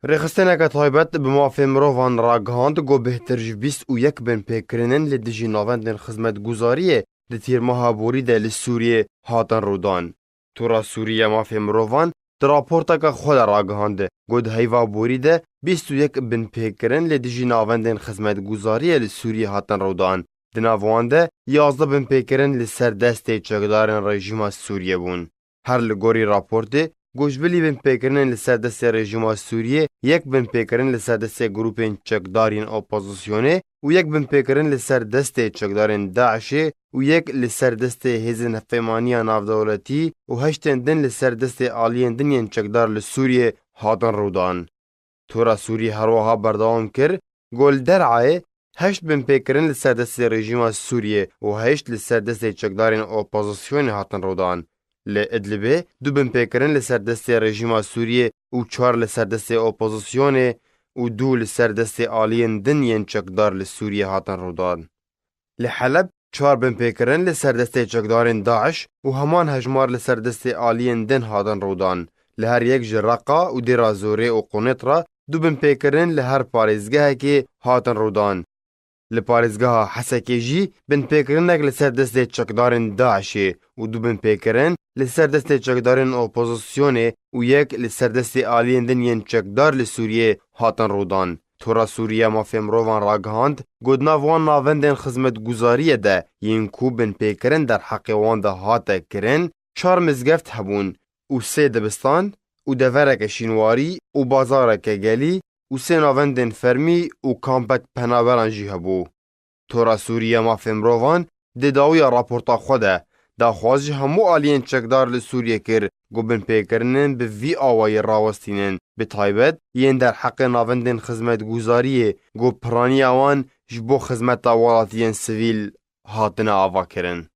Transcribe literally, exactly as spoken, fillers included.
Rêxistineke taybet bi mafê mirovan ragihand ku bêhtir ji bîst û yek binpêkirinên li dijî navendên xizmetguzariyê di tîrmeha borî de li Sûriyê hatin rûdan. Tora Sûrî ya Mafê Mirovan di raporteke xwe de ragihand ku di heyva borî de bîst û yek binpêkirin li dijî navendên xizmetguzariyê li Sûriyê hatin rûdan. Di nav wan de yazdeh binpêkirin li ser destê çekdarên rejîma Sûriyê bûn. Her li gorî raportê, goşbilî binpêkirinên li ser destê rejîma Sûriyê, yek binpêkirin li ser destê grûpên çekdar yên opozisyonê û yek binpêkirin li ser destê çekdarên DAIŞê û yek li ser destê hêzên hevpêmaniya navdewletî û heştên din li ser destê aliyên din yên çekdar li Sûriyê hatin rûdan. Tora Sûrî her wiha berdewam kir, ku li Der'ayê heşt binpêkirin li ser destê rejîma Sûriyê û heşt li ser destê çekdarên opozisyonê hatin rûdan. Li Idlibê du binpêkirin li ser destê rejîma Sûriyê û çar li ser destê opozisyonê û du li ser destê aliyên din yên çekdar li Sûriyê hatin rûdan. Li Heleb çar binpêkirin li ser destê çekdarên DAIŞ û heman hejmar li ser destê aliyên din hatin rûdan. Li her yek ji Reqa û Dêra Zorê û Qunêt re du binpêkirin li her parêzgehekê hatin rûdan. Li parêzgeha Hesekê jî binpêkirinek li ser destê çekdarên DAIŞê û du binpêkirin li ser destê çekdarên opozisyonê û yek li ser destê aliyên din yên çekdar li Sûriyê hatin rûdan. Tora Sûrî ya Mafê Mirovan ragihand, ku di nav wan navendên xizmetguzariyê de yên ku binpêkirin derheqê wan de hate kirin, çar mizgeft hebûn û sê dibistan û devereke şînwarî û bazareke gelî û sê navendên fermî û kampek penaberan jî hebû. Tora Sûrî ya Mafê Mirovan di dawiya raporta xwe de daxwaz ji hemû aliyên çekdar li Sûriyê kir, ku binpêkirinên bi vî awayî rawestînin, bi taybet yên derheqê navendên xizmetguzariyê, ku piraniya wan ji bo xizmeta welatiyên sivîl hatine avakirin.